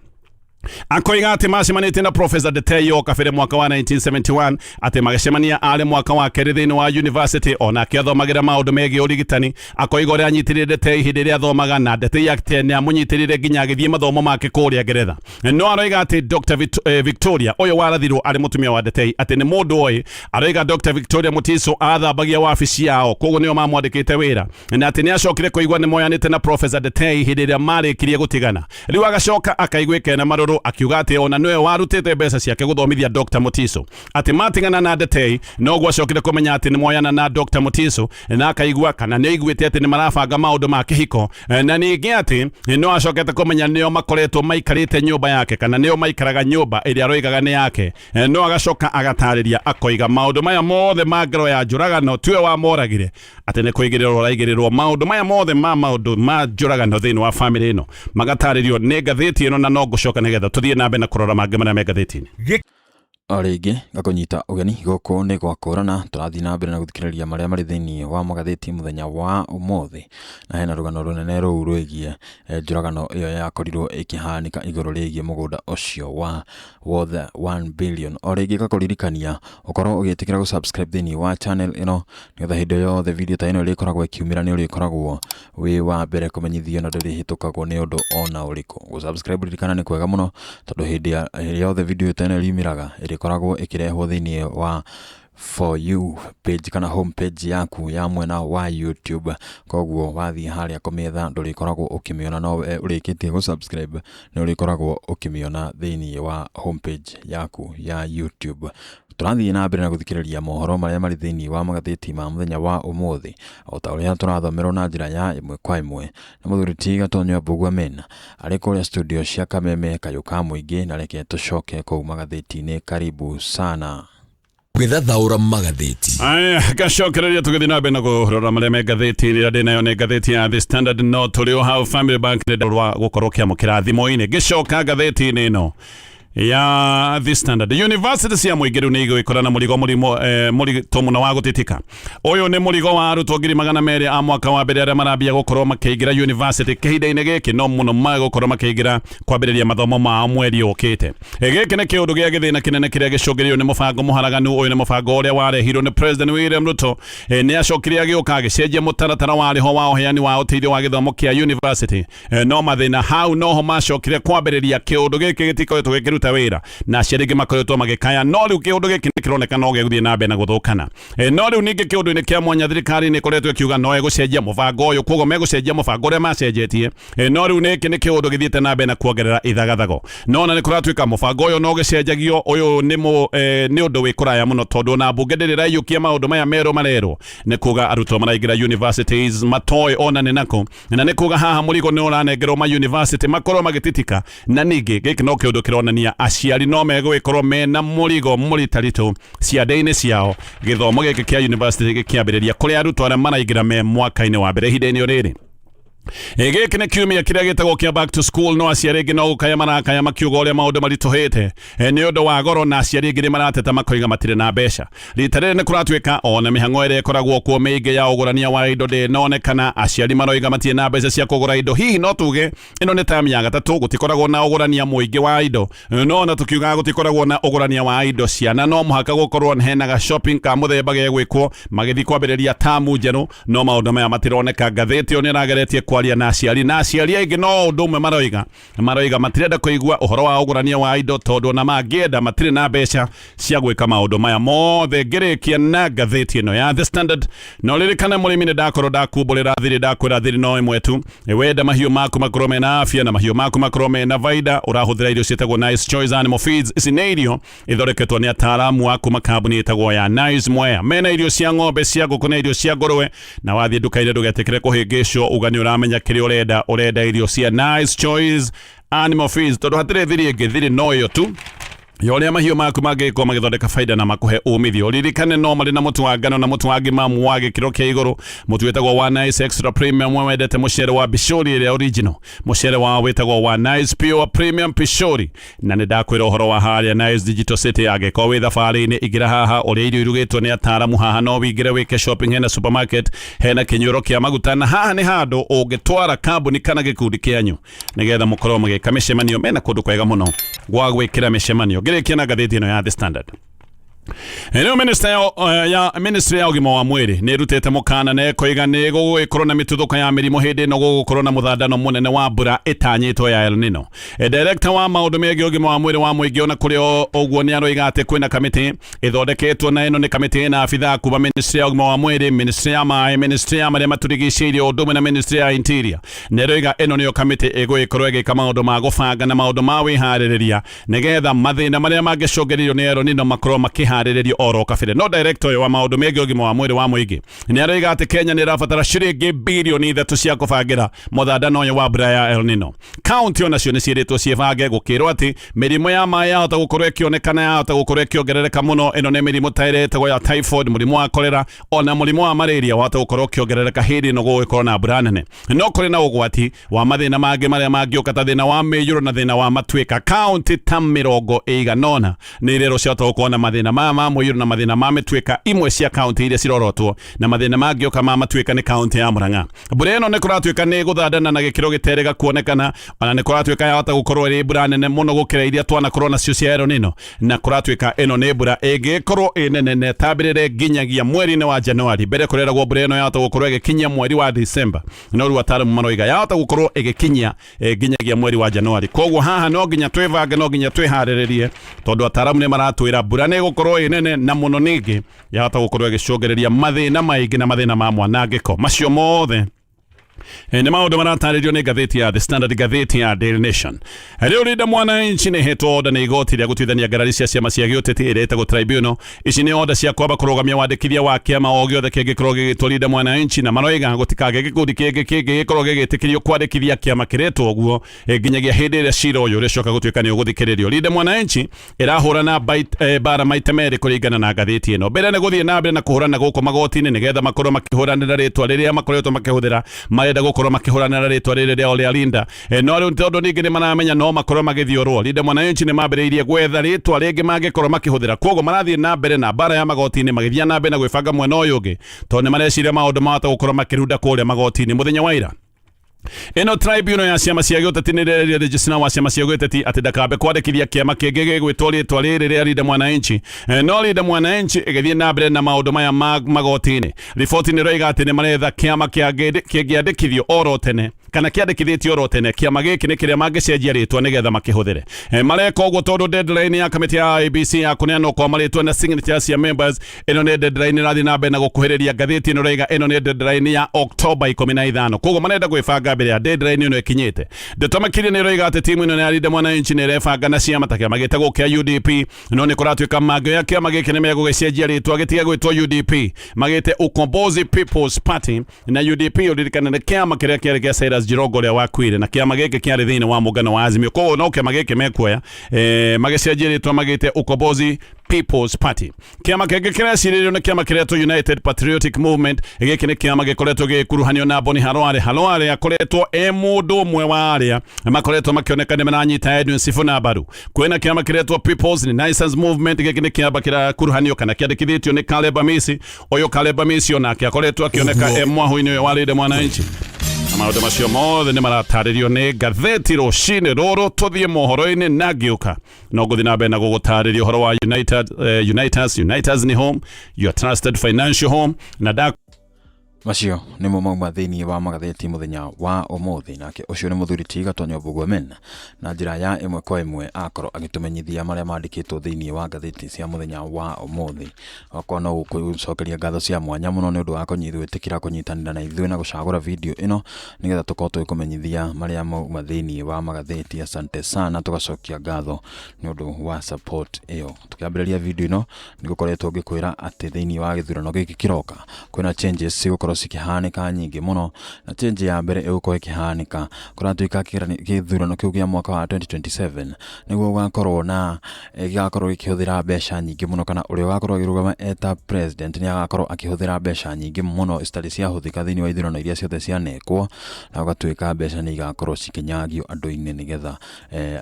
Speaker 3: Akoiga atĩ macemanĩtie na Professor Ndetei o kabere mwaka wa 1971, atĩ magĩcemania arĩ mwaka wa kerĩ thĩinĩ wa university, onake athomagĩra maũndũ megiĩ ũrigitani. Akoiga ũrĩa anyitĩrĩire Ndetei hĩndĩ ĩrĩa athomaga, na Ndetei atĩ nĩ amũnyitĩrĩire nginya agĩthiĩ mathomo make kũrĩa Ngeretha. No aroiga atĩ Dr. Victoria ũyũ warathirwo arĩ mũtumia wa Ndetei atĩ nĩ mũndũ oĩ. Aroiga Dr. Victoria Mutiso athambagia wabici yao, koguo nĩo mamwandĩkĩte wĩra, na atĩ nĩ acokire kũigua nĩ moyanĩte na Professor Ndetei hĩndĩ ĩrĩa marĩkirie gũtigana. Rĩu agacoka akaigua ĩkena marũrũ. Mutiso akiuga atĩ ona nĩwe warutĩte mbeca ciake gũthomithia Dr. Mutiso, atĩ matigana na Ndetei noguo acokire kũmenya atĩ nĩ moyana na Dr. Mutiso, na akaigua kana nĩ aiguĩte atĩ nĩ marabanga maũndũ ma kĩhiko, na ningĩ atĩ no acokete kũmenya nĩo makoretwo maikarĩte nyũmba yake kana nĩo maikaraga nyũmba ĩrĩa aroigaga nĩ yake. No agacoka agatarĩria akoiga maũndũ maya mothe ma ngero ya njũragano tiwe wamoragire, atĩ nĩ kũigĩrĩrwo ũraigĩrĩrwo maũndũ maya mothe ma maũndũ ma njũragano thĩinĩ wa famĩlĩ ĩno, magatarĩrio nĩ ngathĩti ĩno, na no ngũcoka nĩgetha tũthiĩ na mbere na kũrora mangĩ marĩa me ngathĩti-inĩ.
Speaker 1: O rĩngĩ ngakũnyita ũgeni gũkũ nĩ gwakũrana, tũrathiĩ na mbere na gũthikĩrĩria marĩa marĩ thĩinĩ wa magathĩti mũthenya wa ũmũthĩ, na hena rũgano rũnene rũu rwĩgiĩ njũragano ĩyo yakorirwo ĩkĩhanĩka igũrũ rĩgiĩ mũgũnda ũcio wa worth 1 billion. O rĩngĩ ngakũririkania ũkorwo ũgĩtĩkĩra gũ-subscribe thĩinĩ wa channel ĩno, nĩgetha hĩndĩ yothe video ta ĩno ĩrĩkoragwo ĩkiumĩra nĩ ũrĩkoragwo wĩ wa mbere kũmenyithio na ndũrĩhĩtũkagwo nĩ ũndũ ona ũrĩkũ. Gũ-subscribe ririkana nĩ kwega mũno, tondũ hĩndĩ yothe video ta ĩno ĩriumĩraga ĩrĩkoragwo ĩkĩrehwo thĩinĩ wa for you page kana home page yaku ya mwena wa YouTube. Koguo wathiĩ harĩa kũmĩetha ndũrĩkoragwo ũkĩmĩona, no we ũrĩkĩtie gũ-subscribe nĩ ũrĩkoragwo ũkĩmĩona thĩinĩ wa home page yaku ya YouTube. Tũrathiĩ na mbere na gũthikĩrĩria mohoro marĩa marĩ thĩinĩ wa magathĩti ma mũthenya wa ũmũthĩ, o ta ũrĩa tũrathomerwo na njĩra ya ĩmwe kwa ĩmwe nĩ mũthuri ti Gatonyo Mbugua Mena arĩ kũrĩa studio cia Kameme Kayũ ka Mũingĩ. Na reke tũcoke kũu magathĩti-inĩ. Karibu sana.
Speaker 2: Gwithathaũra magathĩti.
Speaker 3: Aya, gacokereria tũgĩthiĩ na mbere na kũrora marĩa me ngathĩti-inĩ. Ĩrĩa ndĩ nayo nĩ ngathĩti ya The Standard, no tũrĩ o hau Family Bank nĩ rwa gũkorwo ũkĩamũkĩra thimũ-inĩ. Ngĩcoka ngathĩti-inĩ ĩno ya The Standard, university cia mũingĩ rĩu nĩ igũgĩkora na mũrigo mũrimũ mũritũ mũno wa gũtitika. Ũyũ nĩ mũrigo wa arutwo 200,000 a mwaka wa mbere arĩa marambia gũkorwo makĩingĩra university kĩhinda-inĩ gĩkĩ, no mũno magũkorwo makĩingĩra kwambĩrĩria mathomo mao mweri ũkĩte. Gĩkĩ nĩ kĩũndũ gĩa gĩthĩna kĩnene kĩrĩa gĩcũngĩrĩirio nĩ mũbango mũharaganu. Ũyũ nĩ mũbango ũrĩa warehirwo nĩ President William Ruto. Nĩ acokire agĩũka agĩcenjia mũtaratara warĩ ho wa ũheani wa ũteithio wa gĩthomo kĩa university. No mathĩna hau noho macokire kwambĩrĩria. Kĩũndũ gĩkĩ gĩtikoretwo gĩkĩruta wĩra na aciari aingĩ makoretwo magĩkaya, no rĩu kĩũndũ gĩkĩ nĩ kĩroneka no gĩgũthiĩ na mbere na gũthũkana. No rĩu ningĩ kĩũndũ-inĩ kĩa mwanya, thirikari nĩ ĩkoretwo ĩkiuga no ĩgũcenjia mũbango ũyũ, koguo megũcenjia mũbango ũrĩa macenjetie. No rĩu nĩkĩ nĩ kĩũndũ gĩthiĩte na mbere na kuongerera ithagathago, no na nĩ kũratuĩka mũbango ũyũ no ũgĩcenjagio. Ũyũ nĩ ũndũ wĩ kũraya mũno, tondũ ona mbunge ndĩrĩ ĩraiyũkia maũndũ maya merũ marerwo. Nĩ kuga arutwo maraingĩra universities matoĩ ona nĩ nako, na nĩ kuga haha mũrigo nĩ ũranengerwo ma university makorwo magĩtitika. Na ningĩ gĩkĩ no kĩũndũ kĩronania aciari no megũgĩkorwo mena mũrigo mũritaritũ ciande-inĩ ciao gĩthomo gĩkĩ kĩa university gĩkĩambĩrĩria, kũrĩa arutwo arĩa maraingĩra me mwaka-inĩ wa mbere ihinda-inĩ o rĩrĩ. Gĩkĩ nĩ kiumia kĩrĩa gĩtagwo kĩa back to school, no aciari aingĩ no gũkaya marakaya makiuga ũrĩa maũndũ maritũhĩte nĩ ũndũ wa goro, na aciari aingĩ nĩ marateta makoiga matirĩ na mbeca. Rita rĩrĩ nĩ kũratuĩka ona mĩhang'o ĩrĩa ĩkoragwo kuo mĩingĩ ya ũgũrania wa indo ndĩnonekana. Aciari maroiga matirĩ na mbeca cia kũgũra indo. Hihi no tuge ĩno nĩ tamu ya gatatũ gũtikoragwo na ũgũrania mũingĩ wa indo? No ona tũkiugaga gũtikoragwo na ũgũrania wa indo, ciana no mũhaka gũkorwo hena ga shopping ka mũthemba gegwĩkwo magĩthiĩ kwambĩrĩria tamu njerũ, no maũndũ maya matironeka. Ngathĩti ĩyo nĩ ĩrageretie kwaria na aciari, na aciari aingĩ no ũndũ ũmwe maroiga. Maroiga matirenda kũigua ũhoro wa ũgũrania wa indo, tondũ ona mangĩenda matirĩ na mbeca cia gwĩka maũndũ maya mothe. Ngĩrĩkia na ngathĩti ĩno ya The Standard, no ririkane mũrĩmi, nĩ ndakorwo ndakumbũrĩra thiri, ndakwĩra thiri no ĩmwe tu. Wenda mahiũ maku makorwo mena afya na mahiũ maku makorwo mena baida, ũrahũthĩra irio ciĩtagwo Nice Choice Animal Feeds. Ici nĩ irio ithondeketwo nĩ ataaramu a kuma kambuni ĩtagwo ya Nice Mwea. Mena irio cia ng'ombe, cia ngũkũ na irio cia ngũrũwe. Na wathiĩ nduka-inĩ ndũgetĩkĩre kũhĩngĩcwo, uga nĩ ũramenya kĩrĩa ũrenda. Ũrenda irio cia Nice Choice Animal Feeds, tondũ hatirĩ thiri ĩngĩ, thiri no ĩyo tu ya ũrĩa mahiũ maku mangĩkorwo magĩthondeka baida na makũhe umithio. Ririkane no marĩ na mũtu wa ngano na mũtu wa ngima wa gĩkĩro kĩa igũrũ, mũtu wĩtagwo wa Nice Extra Premium. We wendete mũcere wa Bishori ĩrĩa original, mũcere wao wĩtagwo wa Nice Pure Premium Pishori. Na nĩ ndakwĩra ũhoro wa harĩa Nice Digital City. Angĩkorwo wĩ thabarĩ-inĩ, ingĩra haha ũrĩa irio irugĩtwo nĩ ataaramu. Haha no wingĩre wĩke shopping, hena supermarket, hena kĩnyuĩro kĩa maguta, na haha nĩ handũ ũngĩtwara kambuni kana gĩkundi kĩanyu nĩgetha mũkorwo mũgĩka mĩcemanio. Mena kũndũ kwega mũno gwa gwĩkĩra mĩcemanio. Ngĩrĩkia na ngathĩti ĩno ya The Standard. Rĩu ministry ya, ya ministry ya ũgima wa mwĩrĩ nĩ ĩrutĩte mũkana na ĩkoiga nĩ gũgũgĩkorwo na mĩtuthũko ya mĩrimũ hĩndĩ ĩno gũgũkorwo na mũthandano mũnene wa mbura ĩtanyĩtwo ya El Nino. Director wa maũndũ megiĩ ũgima wa mwĩrĩ wa mũingĩ ona kũrĩ ũguo nĩ aroiga atĩ kwĩna kamĩtĩ ĩthondeketwo na ĩno nĩ kamĩtĩ ĩna abithaa kuma ministry ya ũgima wa mwĩrĩ, ministry ya maĩ, ministry ya marĩa matũrigicĩirie ũndũ ũmwe na ministry ya interior. Na ĩroiga ĩno nĩyo kamĩtĩ ĩgũgĩkorwo ĩgĩka maũndũ ma gũbanga na maũndũ ma wĩharĩrĩria nĩgetha mathĩna marĩa mangĩcũngĩrĩrio nĩ El Nino makorwo makĩharĩrĩrio oro kabere. No director ũyũ wa maũndũ megiĩ ũgima wa mwĩrĩ wa mũingĩ nĩ aroiga atĩ Kenya nĩ ĩrabatara ciringi birioni 3 cia kũbangĩra mũthandano ũyũ wa mbura ya El Nino. Kaunti onacio nĩ ciĩrĩtwo ciĩbange gũkĩrwo atĩ mĩrimũ ya maĩ yahota gũkorwo ĩkĩonekana, yahota gũkorwo ĩkĩongerereka mũno. Ĩno nĩ mĩrimũ ta ĩrĩa ĩtagwo ya typhoid, mũrimũ wa cholera ona mũrimũ wa malaria wahota gũkorwo ũkĩongerereka hĩndĩ ĩno gũgũkorwo na mbura nene. No kũrĩ na ũgwati wa mathĩna mangĩ marĩa mangĩũka ta thĩna wa mĩiyũro na thĩna wa matuĩka. Kaunti ta 80 nĩ irerwo ciahota gũkorwo na mathĩna maya ma mũiyũro na mathĩna ma mĩtuĩka. Imwe cia kaunti iria cirorotwo na mathĩna mangĩũka ma matuĩka nĩ kaunti ya Murang'a. Mbura ĩno nĩ kũratuĩka nĩ gũthandana na gĩkĩro gĩterĩga kuonekana, ona nĩ kũratuĩka yahota gũkorwo ĩrĩ mbura nene mũno gũkĩra iria twanakorwo nacio cia El Nino, na kũratuĩka ĩno nĩ mbura ĩngĩkorwo ĩ nene na ĩtambĩrĩre nginyagia mweri-inĩ wa Januari. Mbere kũreragwo mbura ĩno yahota gũkorwo ĩgĩkinyia mweri wa December, no rĩu ataaramu maroiga yahota gũkorwo ĩgĩkinyia nginyagia mweri wa Januari. Koguo haha no nginya twĩbange, no nginya twĩharĩrĩrie, tondũ ataaramu nĩ maratwĩra mbura nĩ ĩgũkorwo ĩ nene na mũno ningĩ yahota gũkorwo ĩgĩcũngĩrĩria mathĩna maingĩ na mathĩna ma mwanangĩko. Macio mothe nĩ maũndũ maratarĩrio nĩ ngathĩti ya The Standard, ngathĩti ya Daily Nation. Rĩu Linda Mwananchi nĩ hetwo order nĩ igoti rĩa gũtuithania ngarari cia ciama cia gĩũteti ĩrĩa ĩtagwo tribunal. Ici nĩ order cia kwamba kũrũgamia wandĩkithia wa kĩama o gĩothe kĩngĩkorwo gĩgĩtwo Linda Mwananchi, na maroiga gũtikagĩe gĩkundi kĩngĩ kĩngĩgĩkorwo gĩgĩtĩkĩrio kwandĩkithia kĩama kĩretwo ũguo nginyagia hĩndĩ ĩrĩa cira ũyũ ũrĩcoka gũtuĩka nĩ ũgũthikĩrĩrio. Linda Mwananchi ĩrahũrana bara maita merĩ kũringana na ngathĩti ĩno. Mbere nĩ gũthiĩ na mbere na kũhũrana gũkũ magoti-inĩ nĩgetha makorwo makĩhũranĩra rĩtwa rĩrĩa makoretwo makĩhũthĩra, marenda gũkorwo makĩhũranĩra rĩtwa rĩrĩ rĩao rĩa Linda. No rĩu tondũ ningĩ nĩ maramenya no makorwo magĩthiũrwo, Linda Mwananchi nĩ mambĩrĩirie gwetha rĩtwa rĩngĩ mangĩkorwo makĩhũthĩra. Koguo marathiĩ na mbere na mbara ya magoti-inĩ, magĩthiĩ na mbere na gwĩbanga mwena ũyũ ũngĩ, tondũ nĩ mareciria maũndũ mahota gũkorwo makĩrunda kũrĩa magoti-inĩ. Mũthenya wa ira ĩno tribunal ya ciama cia gĩũteti nĩ ĩrerire registrar wa ciama cia gĩũteti atĩ ndakambe kwandĩkithia kĩama kĩngĩ gĩgwĩtwo rĩtwa rĩrĩ rĩa Linda Mwananchi. No Linda Mwananchi ĩgĩthiĩ na mbere na maũndũ maya ma magoti-inĩ. Riboti nĩ ĩroiga atĩ nĩ maretha kĩama kĩngĩandĩkithio oro tene kana kĩandĩkithĩtio oro tene. Kĩama gĩkĩ nĩ kĩrĩa mangĩcenjia rĩtwa nĩgetha makĩhũthĩre. Mareka ũguo tondũ deadline ya kamĩtĩ ya IEBC ya kũneanwo kwa marĩtwa na signatures cia members, ĩno nĩ deadline ĩrathiĩ na mbere na gũkuhĩrĩria. Ngathĩti ĩno ĩroiga ĩno nĩ deadline ya October 15, koguo marenda gwĩbanga mbere ya deadline ĩno ĩkinyĩte. Ndeto makĩria nĩ ĩroiga atĩ timu ĩno ya Linda Mwananchi nĩ ĩrebanga na ciama ta kĩama gĩtagwo kĩa UDP, no nĩ kũratuĩka mangĩoya kĩama gĩkĩ nĩ megũgĩcenjia rĩtwa gĩtige gwĩtwo UDP, magĩte Ukombozi People's Party. Na UDP ũririkane nĩ kĩama kĩrĩa kĩarĩ kĩa Cyrus Jirongo ũrĩa wakuire, na kĩama gĩkĩ kĩarĩ thĩinĩ wa mũngano wa Azimio. Koguo no kĩama gĩkĩ mekuoya magĩcenjia rĩtwa magĩte Ukombozi People's Party. Kĩama kĩngĩ kĩrecirĩrio nĩ kĩama kĩretwo United Patriotic Movement. Gĩkĩ nĩ kĩama gĩkoretwo gĩgĩkuruhanio na Boni Harware. Harware akoretwo e mũndũ ũmwe wa arĩa makoretwo makĩoneka nĩ maranyita Edwin Sifuna mbaru. Kwĩna kĩama kĩretwo People's Renaissance Movement. Gĩkĩ nĩ kĩama kĩrakuruhanio kana kĩandĩkithĩtio nĩ Caleb Amisi. Ũyũ Caleb Amisi onake akoretwo akĩoneka e mwahũ-inĩ ũyũ wa Linda Mwananchi. Na maũndũ macio mothe nĩ maratarĩrio nĩ ngathĩti rũcinĩ rũrũ. Tũthiĩ mohoro-inĩ na ngĩũka no ngũthiĩ na mbere na gũgũtarĩria ũhoro wa United, Unitas. Unitas ni home, your trusted financial home, na nda
Speaker 1: Macio nĩmo mauma thĩinĩ wa magathĩti mũthenya wa ũmũthĩ. Nake ũcio nĩ mũthuri ti Gatonyo Mbugua-Men na njĩra ya ĩmwe kwa ĩmwe akorwo agĩtũmenyithia marĩa mandĩkĩtwo thĩinĩ wa ngathĩti cia mũthenya wa ũmũthĩ. Wakwa no gũcokeria ngatho cia mwanya mũno nĩ ũndũ wa gwĩtĩkĩra kũnyitanĩra na ithuĩ na gũcagũra video ĩno nĩgetha tũkorwo tũgĩkũmenyithia marĩa mauma thĩinĩ wa magathĩti. Asante sana, tũgacokia ngatho nĩ ũndũ wa support ĩyo. Tũkĩambĩrĩria video ĩno nĩ gũkoretwo ngĩkwĩra atĩ thĩinĩ wa gĩthurano gĩkĩ kĩroka kwĩna changes cigũkorwo cikĩhanĩka nyingĩ mũno, na change ya mbere ĩgũkorwo ĩkĩhanĩka kũratuĩka gĩthurano kĩu kĩa mwaka wa 2027 nĩguo gũgakorwo na gĩgakorwo gĩkĩhũthĩra mbeca nyingĩ mũno, kana ũrĩa ũgakorwo akĩrũgama eta president nĩ agakorwo akĩhũthĩra mbeca nyingĩ mũno citarĩ ciahũthĩka thĩinĩ wa ithurano iria ciothe cianekwo, na gũgatuĩka mbeca nĩ igakorwo cikĩnyagio andũ-inĩ nĩgetha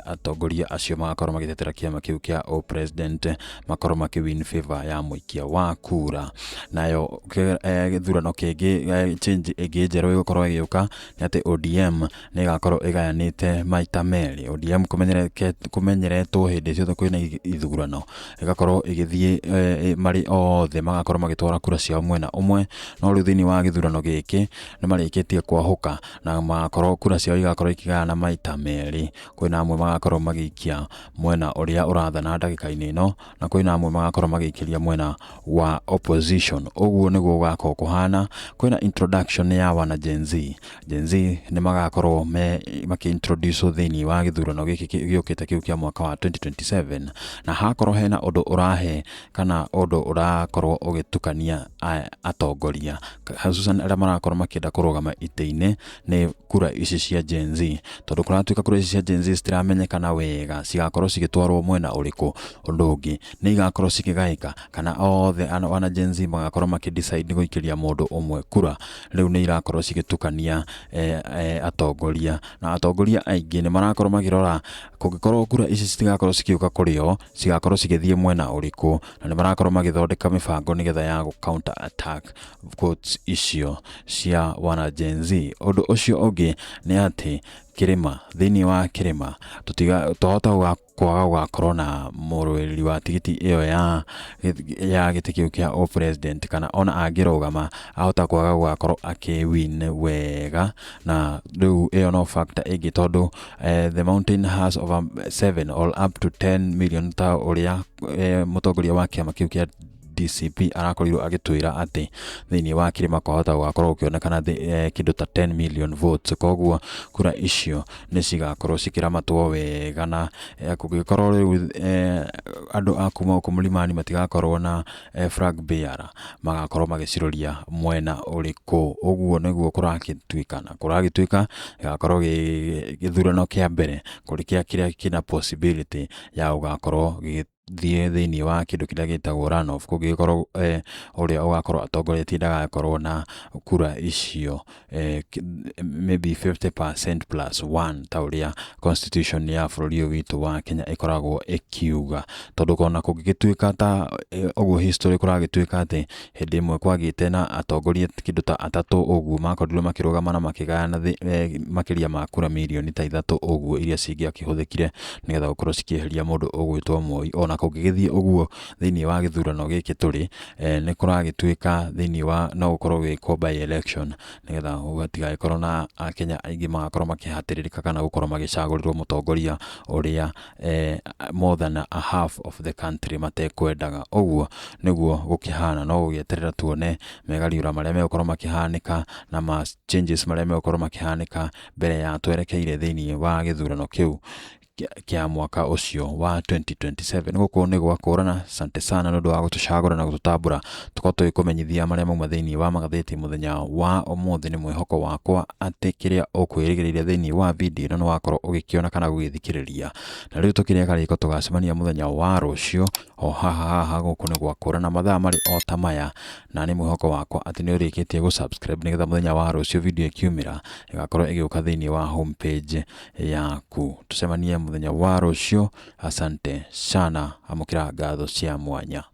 Speaker 1: atongoria acio magakorwo magĩtetera kĩama kĩu kĩa o president makorwo makĩ win favor ya mũikia wa kura. Nayo gĩthurano kĩngĩ ĩngĩ, change ĩngĩ njerũ ĩgũkorwo ĩgĩũka nĩ atĩ ODM nĩ ĩgakorwo ĩgayanĩte maita merĩ. ODM kũmenyeretwo hĩndĩ ciothe kwĩna ithurano ĩgakorwo ĩgĩthiĩ marĩ othe magakorwo magĩtwara kura ciao mwena ũmwe, no rĩu thĩinĩ wa gĩthurano gĩkĩ nĩ marĩkĩtie kwahũka na magakorwo kura ciao igakorwo ikĩgayana maita merĩ. Kwĩna amwe magakorwo magĩikia mwena ũrĩa ũrathana ndagĩka-inĩ ĩno, na kwĩna amwe magakorwo magĩikĩria mwena wa opposition. Ũguo nĩguo gũgakorwo kũhana. Kwĩna introduction ya wana Gen Z. Gen Z nĩ magakorwo me makĩ introduce thĩinĩ wa gĩthurano gĩkĩ gĩũkĩte kĩu kĩa mwaka wa 2027, na hakorwo hena ũndũ ũrahe kana ũndũ ũrakorwo ũgĩtukania atongoria, hususan arĩa marakorwo makĩenda kũrũgama itĩ-inĩ, nĩ kura ici cia Gen Z, tondũ kũratuĩka kura ici cia Gen Z citiramenyekana wega cigakorwo cigĩtwarwo mwena ũrĩkũ. Ũndũ ũngĩ nĩ igakorwo cikĩgaĩka kana othe wana Gen Z magakorwo makĩ decide gũikĩria mũndũ ũmwe kura. Rĩu nĩ irakorwo cigĩtukania atongoria, na atongoria aingĩ nĩ marakorwo makĩrora kũngĩkorwo kura ici citigakorwo cikĩũka kũrĩ o, cigakorwo cigĩthiĩ mwena ũrĩkũ, na nĩ marakorwo magĩthondeka mĩbango nĩgetha ya gũ counter attack votes icio cia wana Gen Z. Ũndũ ũcio ũngĩ nĩ atĩ kĩrĩma, thĩinĩ wa kĩrĩma tũtiga twahota kwaga gũgakorwo na mũrũĩrĩri wa tigiti ĩyo ya gĩtĩ kĩu kĩa o president, kana ona angĩrũgama ahota kwaga gũgakorwo akĩ win wega. Na rĩu ĩyo no factor ĩngĩ, tondũ the mountain has over 7 or up to 10 million, ta ũrĩa mũtongoria wa kĩama kĩu kĩa DCP arakorirwo agĩtwĩra atĩ thĩinĩ wa kĩrĩma kwahota gũgakorwo gũkĩonekana kĩndũ ta 10 million votes. Koguo kura icio nĩ cigakorwo cikĩramatwo wega, na kũngĩkorwo rĩu andũ a kuma gũkũ Mlimani matigakorwo na flag bearer, magakorwo magĩciroria mwena ũrĩkũ? Ũguo nĩguo kũragĩtuĩka, na kũragĩtuĩka gĩgakorwo gĩ gĩthurano kĩa mbere kũrĩ kĩa kĩrĩa kĩna possibility ya gũgakorwo gĩgĩthiĩ thĩinĩ wa kĩndũ kĩrĩa gĩtagwo runoff, kũngĩgĩkorwo ũrĩa ũgakorwo atongoretie ndagakorwo na kura icio maybe 50% plus 1, ta ũrĩa constitution ya bũrũri ũyũ witũ wa Kenya ĩkoragwo ĩkiuga. Tondũ ona kũngĩgĩtuĩka ta ũguo history kũragĩtuĩka atĩ hĩndĩ ĩmwe kwagĩte na atongoria kĩndũ ta atatũ ũguo makorirwo makĩrũgama na makĩgayana makĩria ma kura mirioni ta 3 ũguo iria cingĩakĩhũthĩkire nĩgetha gũkorwo cikĩeheria mũndũ ũgwĩtwo Moi. Ona kũngĩgĩthiĩ ũguo thĩinĩ wa gĩthurano gĩkĩ tũrĩ, nĩ kũragĩtuĩka thĩinĩ wa no gũkorwo gũgĩkwo by election nĩgetha gũtigagĩkorwo na akenya aingĩ magakorwo makĩhatĩrĩrĩka kana gũkorwo magĩcagũrĩrwo mũtongoria ũrĩa more than a half of the country matekwendaga. Ũguo nĩguo gũkĩhana. No gũgĩeterera tuone megariũra marĩa megũkorwo makĩhanĩka na ma changes marĩa megũkorwo makĩhanĩka mbere ya twerekeire thĩinĩ wa gĩthurano kĩu kĩa mwaka ũcio wa 2027. Gũkũ nĩ gwakũrana. Asante sana nĩ ũndũ wa gũtũcagũra na gũtũtambũra tũkorwo tũgĩkũmenyithia marĩa mauma thĩinĩ wa magathĩti mũthenya wa ũmũthĩ. Nĩ mwĩhoko wakwa atĩ kĩrĩa ũkwĩrĩgĩrĩire thĩinĩ wa video ĩno nĩ wakorwo ũgĩkĩona kana gũgĩthikĩrĩria. Na rĩu tũkĩrĩa karĩko, tũgacemania mũthenya wa rũciũ o haha haha gũkũ nĩ gwakũrana, mathaa marĩ o ta maya. Na nĩ mwĩhoko wakwa atĩ nĩ ũrĩkĩtie gũ-subscribe nĩgetha mũthenya wa rũciũ video ĩkiumĩra ĩgakorwo ĩgĩũka thĩinĩ wa homepage yaku. Tũcemanie mũthenya wa rũciũ. Asante sana, amũkĩra ngatho cia mwanya.